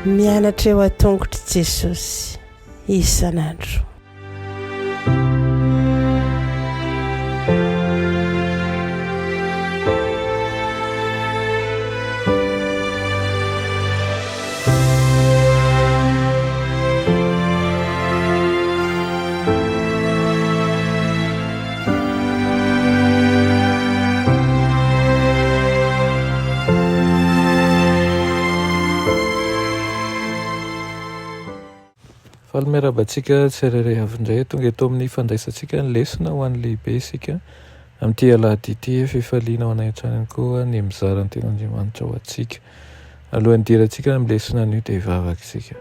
Mianatra eo an-tongotr'i Jesosy isan'andro. Faly miarahaba antsika tsirairay avy indray tonga eto amin'ny fandraisantsika ny lesona ho an'ny lehibe isika amin'ity alahady ity. Fifaliana ho anay hatrany ihany koa ny mizara ny tenin'Andriamanitra ho antsika. Alohan'ny hidirantsika amin'ny lesona anio dia hivavaka isika.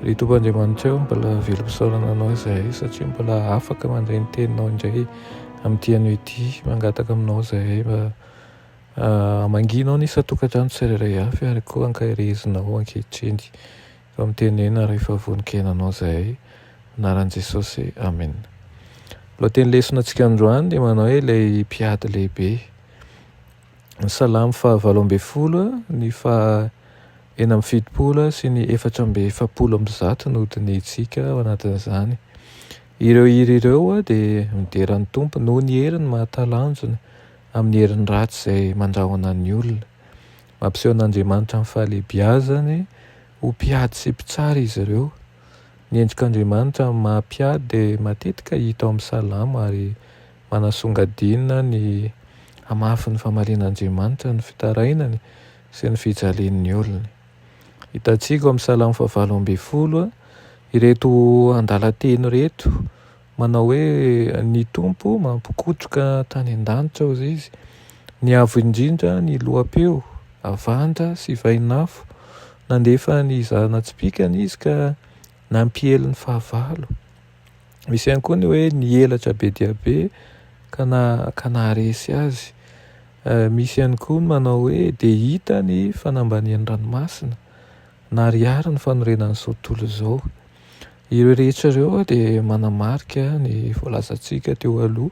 Ry Tompo Andriamanitra ô, mbola velom-pisaorana Anao izahay satria mbola afaka mandray ny Teninao indray amin'ity anio ity. Mangataka Aminao izahay mba hamangianao ny isan-tokantrano tsirairay avy ary koa ankaherezinao ankehitriny. Fa mitenena rehefa vonon-kena Anao izahay. Anaran'i Jesosy, Amena. Lohateny lesona antsika androany dia manao hoe ilay mpiady lehibe. Ny Salamo faha 18, ny faha 76 sy ny 144 no hodinihintsika ao anatin'izany. Ireo hira ireo dia midera ny Tompo noho ny heriny mahatalanjona amin'ny heriny ratsy izay mandrahona ny olona. Mampiseho an'Andriamanitra amin'ny fahalehibiazany ho mpiady sy mpitsara izy ireo. Ny endrik'Andriamanitra amin'ny maha mpiady dia matetika hita ao amin'ny Salamo ary Manasongadina ny hamafin'ny famalian'Andriamanitra ny fitarainany sy ny fijalian'ny olony. Hitantsika ao amin'ny Salamo fahavalo ambinifolo ireto andalan-teny ireto manao hoe ny Tompo mampikotroka tany an-danitra hozy izy, ny Avo Indrindra ny loha-peo, avandra sy vainafo, nandefa ny zana-tsipìkany izy ka nampiely ny fahavalo. Misy ihany koa ny hoe nihelatra be dia be ka na ka naharesy azy. Misy ihany koa ny manao hoe dia hita ny fanambanian'ny ranomasina, nahariary ny fanorenan'izao tontolo izao. Ireo rehetra ireo dia manamarika ny voalazantsika teo aloha,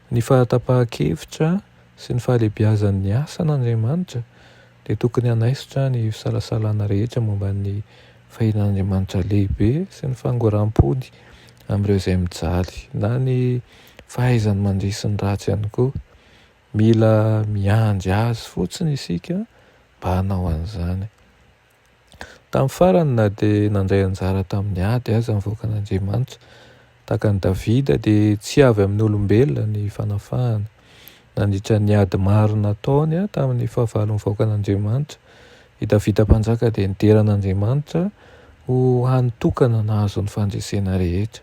ny fahatapahan-kevitra sy ny fahalehibiazan'ny asan'Andriamanitra dia tokony hanaisotra ny fisalasalana rehetra momba ny fahian'Andriamanitra lehibe sy ny fangoram-pony amin'ireo izay mijaly, na ny fahaizany mandresy ny ratsy ihany koa. Mila miandry Azy fotsiny isika mba hanao an'izany. Tamin'ny farany, na dia nandray anjara tamin'ny ady aza ny vahoakan'Andriamanitra, tahaka an'i Davida, dia tsy avy amin'ny olombelona ny fanafahana. Nandritra ny ady maro nataony tamin'ny fahavalon'ny vahoakan'Andriamanitra, i Davida Mpanjaka dia nidera an'Andriamanitra ho hany tokana nahazo ny fandresena rehetra.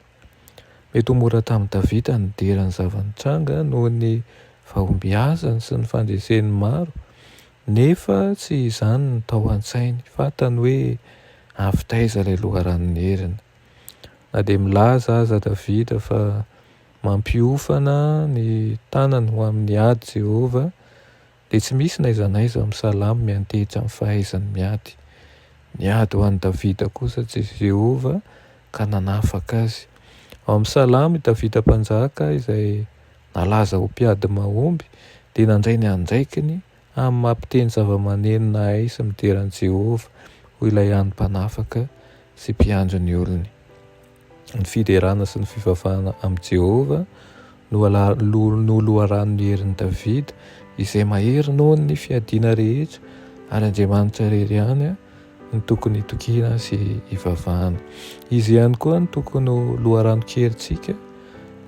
Mety ho mora tamin'i Davida ny nidera ny zava-nitranga noho ny fahombiazany sy ny fandreseny maro, Nefa tsy izany no tao an-tsainy. Fantany hoe avy taiza ilay loharanon'ny heriny. Na dia milaza aza Davida fa mampiofana ny tanany ho amin'ny ady Jehovah, dia tsy misy n'aiza n'aiza amin'ny Salamo miantehitra amin'ny fahaizany miady. Niady ho an'i Davida kosa Jehovah ka nanafaka azy. Ao amin'ny Salamo i Davida Mpanjaka izay Nalaza ho mpiady mahomby, dia nandray ny andraikiny amin'ny maha mpiteny zavamaneno nahay sy midera an'i Jehovah ho ilay hany Mpanafaka sy Mpiandry ny olony. Ny fiderana sy ny fivavahana amin'i Jehovah no no loharanon'ny herin'i Davida, izay mahery noho ny fiadiana rehetra, ary Andriamanitra irery ihany no tokony hitokiana sy hivavahana. Izy ihany koa no tokony ho loharanon-kerintsika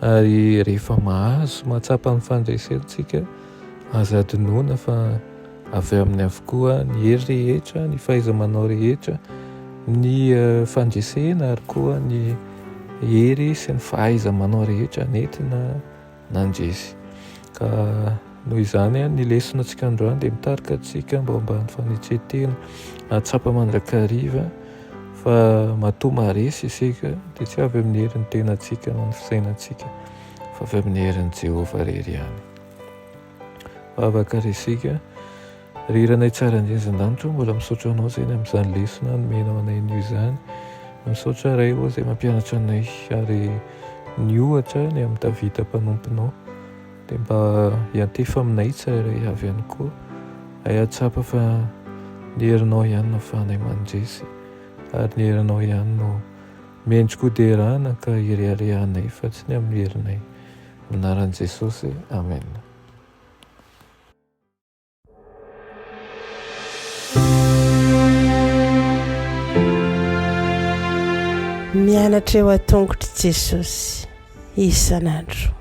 ary rehefa mahazo mahatsapa ny fandresena isika, aza adinoina fa avy aminy avokoa ny hery rehetra, ny fahaiza-manao rehetra, ny eh, fandresena ary koa ny hery sy ny fahaiza-manao rehetra nentina nandresy. Ka noho izany, ny lesona antsika androany dia mitarika antsika mba ho ambany fanetren-tena, hahatsapa mandrakariva fa matoa maharesy isika dia tsy avy amin'ny herin'ny tenantsika na ny fisainantsika fa avy amin'ny herin'i Jehovah irery ihany. Vavaka ry isika. Ry Ranay tsara indrindra an-danitra ô, mbola misaotra Anao izay ny amin'izany lesona nomenao anay anio izany. Misaotra Ray ô izay mampianatra anay ary ny ohatra ny amin'i Davida mpanomponao. Dia mba hiantefa aminay tsirairay avy ihany koa, hay hahatsapa fa ny herinao ihany no ahafahanay mandresy, ary ny herinao ihany no mendrika hoderana ka hireharehanay fa tsy ny amin'ny herinay. Amin'ny anaran'i Jesosy, Amen. Mianatra eo an-tongotr'i Jesosy isan'andro.